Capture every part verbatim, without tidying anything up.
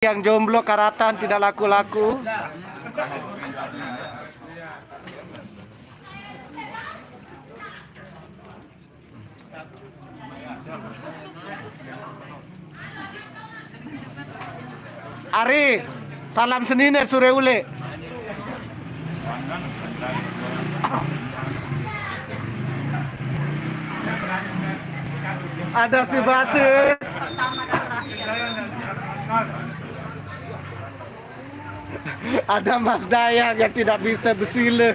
yang jomblo karatan tidak laku-laku. Ari, salam senine sure ule. Ada si basis. Ada Mas Dayang yang tidak bisa bersila.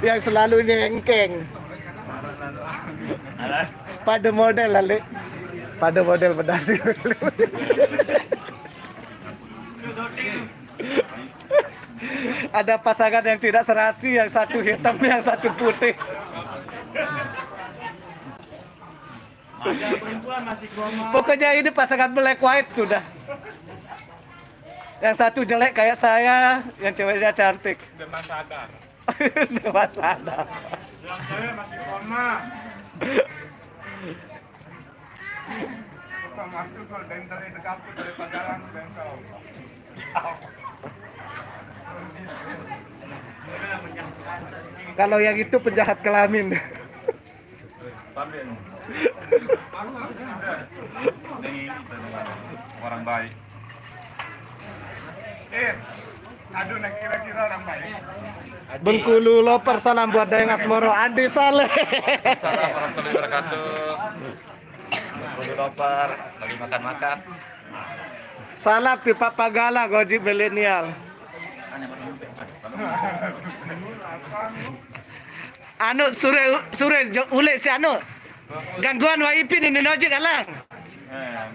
Yang selalu nyengkeng. Pada model lalu. Pada model pedasi. Ada pasangan yang tidak serasi, yang satu hitam, yang satu putih. Pokoknya ini pasangan black white sudah. Yang satu jelek kayak saya, yang ceweknya cantik. Demam sadar. Demam sadar. Yang cewek masih koma. Koma itu kalau dental itu kaput dari pagalan dental. Kalau yang itu penjahat kelamin. Orang baik. Eh, aduh, nah, kira-kira orang baik. Bengkulu Loper, salam buat Dayang Asmoro, Andi Saleh. Salam warahmatullahi wabarakatuh. Bengkulu Loper, lagi makan-makan. Salam ti Pak Pagala, Gojek milenial. Anu, sure, sure, jo-, ulik si anu. Gangguan wifi ni, ni Nojik alang. Eh,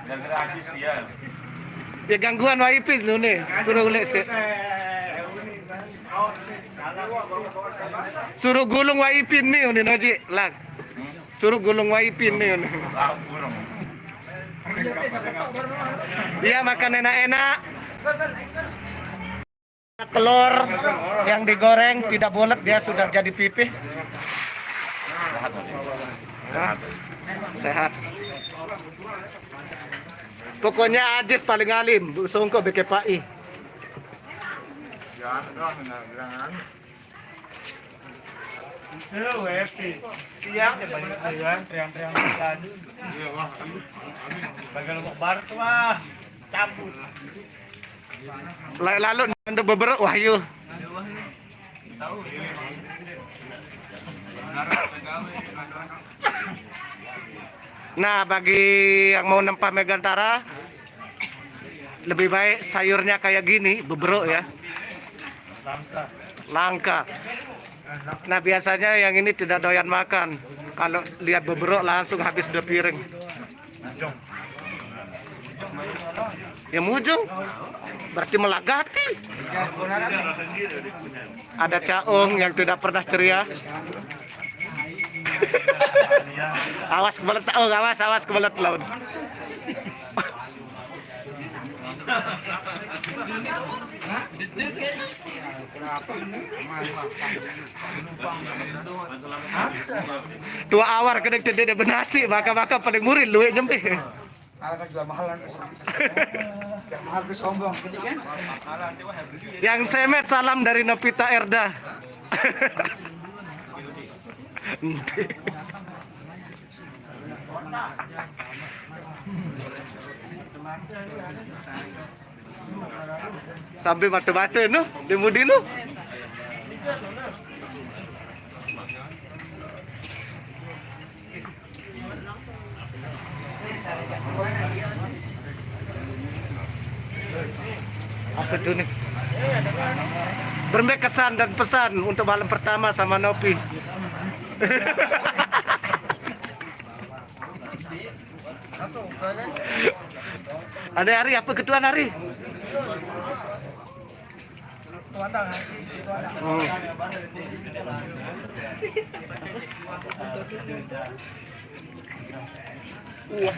gara-gara Ajis dia. Ya, gangguan wifi ni, ni. Sure ulik si. Sure gulung wifi ni, ni Nojik, lang. Sure gulung wifi ni, ni. Tahu kurang. Iya, makan enak-enak. Telur yang digoreng tidak bulat, dia sudah jadi pipih. Hah? Sehat. Pokoknya Ajis paling alim, Bu Songko B K P I. Itu happy. Siang ya banyak juga, teriang-teriang tadi. Bagal mau bar tuh, ah. Cabut. Lalu untuk beberapa wahyu. Nah, bagi yang mau nempah Megantara, lebih baik sayurnya kayak gini, beberok ya. Langka. Nah, biasanya yang ini tidak doyan makan. Kalau lihat beberok langsung habis dua piring. Ya mujung. Berarti melagati. Ada Caung yang tidak pernah ceria. Awas kebelet Caung, awas, awas kebelet laun. Dua awar kena cedek benasi, maka-maka paling muril luwek nyempe. Kalau kan jual mahal kan, biar mahal ke sombong, gitu kan? Yang semet salam dari Novita Erda. Sampai mata-mata no, dia mudi no. Apa tu ni? Berembe kesan dan pesan untuk malam pertama sama Nopi. Ada hari apa ketuan hari? Hmm. Wah.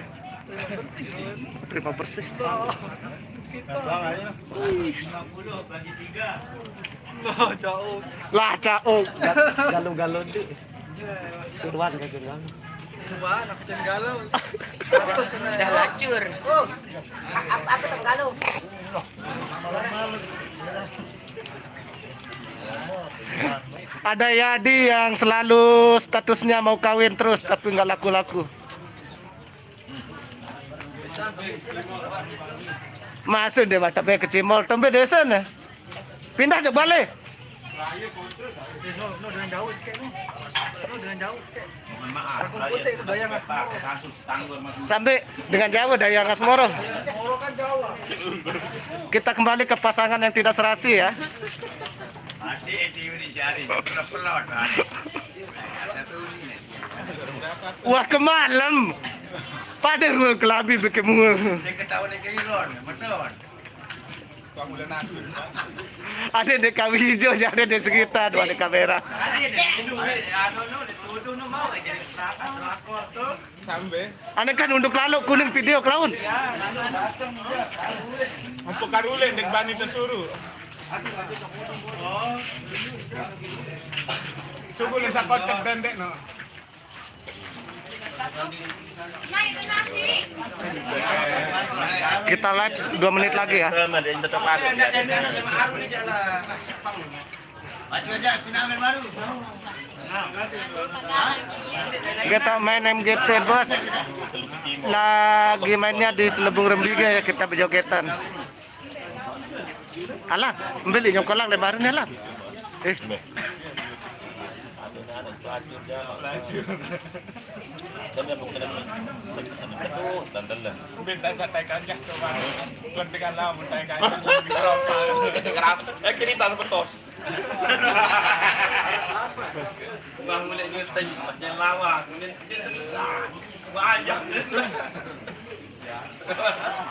Terima bersih. Lah, jauh. Lah, jauh. Galau-galau tu. Keluar ke keluar. Wah, anak Tenggalo. Atas sana. Sudah lacur. Oh, apa, apa Tenggalo? Ada Yadi yang selalu statusnya mau kawin terus tapi nggak laku-laku. Masuk dia mata be kecimol, tembe desa nih. Pindah aja balik. No, no, dengan jauh sikit, no. No, dengan jauh sikit. Mohon maaf, Takut saya putih, itu daya nggak semua. Kasus tanggur masuk. Sampai dengan jauh dari yang Asmoro. Moro kan jauh. Kita kembali ke pasangan yang tidak serasi ya. Mati di Indonesia hari, pelot-pelot, mati. Satu ini. Wah, kemalem. Pada ruang kelabi bekemu. Dia ketawa dia ke Ilon, betul. Ada di kawin hijau, ada di sekitar, ada di kamera. Ada di, anu, anu, no, dituduh, no, mau jadi serata, pelakor tuh. Sampai. Ane kan unduk lalu kuning video kelaun. Apa karulen dek bani tersuruh. Coba lu sakot cek bendek no. Kita live dua menit lagi ya. Kita main M G T bos. Lagi mainnya di Selebung Rembige ya, kita berjogetan. Alah, beli nyongkolang lebaran ya lah. Eh. Bintang santai kagak tuh, Bang. Tuan pegang lawan, santai kagak. Itu kerap. Eh, cerita sebetos. Bang mulai nyuting, macam lawak. Banyak.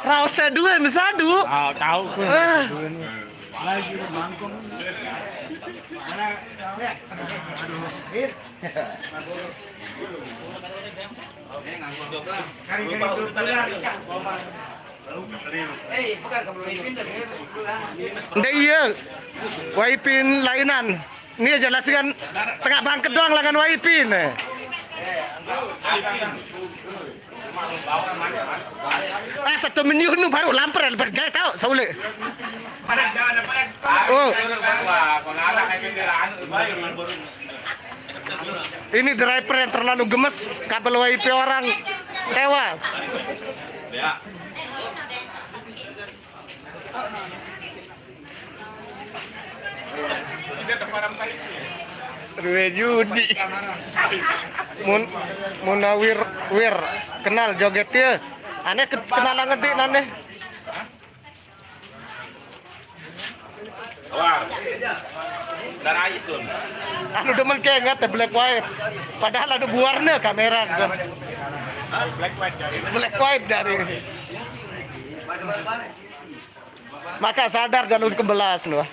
Raos saya dua, misal dua. Tahu, tahu tuh. Ah. Dua nih. Lagi mangkung. Nda iya. Waipin lainan. Ini jelas kan tengah bangket doang lengan Waipin. Ah, satu menit nu baru lamper, lamper gaya tau, saule. Oh. Ini driver yang terlalu gemes, kabel W I P orang tewas. Rue judi. Mun, Munawir, wir, kenal joget ya. Ane ke-, kenal ngedik nane. Wah. Darah itu. Anu demen kayak nggak teh black white. Padahal ada buarnya kamera. Black white dari. Black white dari. Maka sadar jalur kebelas loh.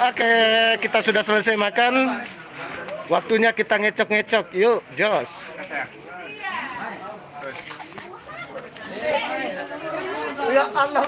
Oke, kita sudah selesai makan. Waktunya kita ngecok-ngecok. Yuk, jos. Ya Allah,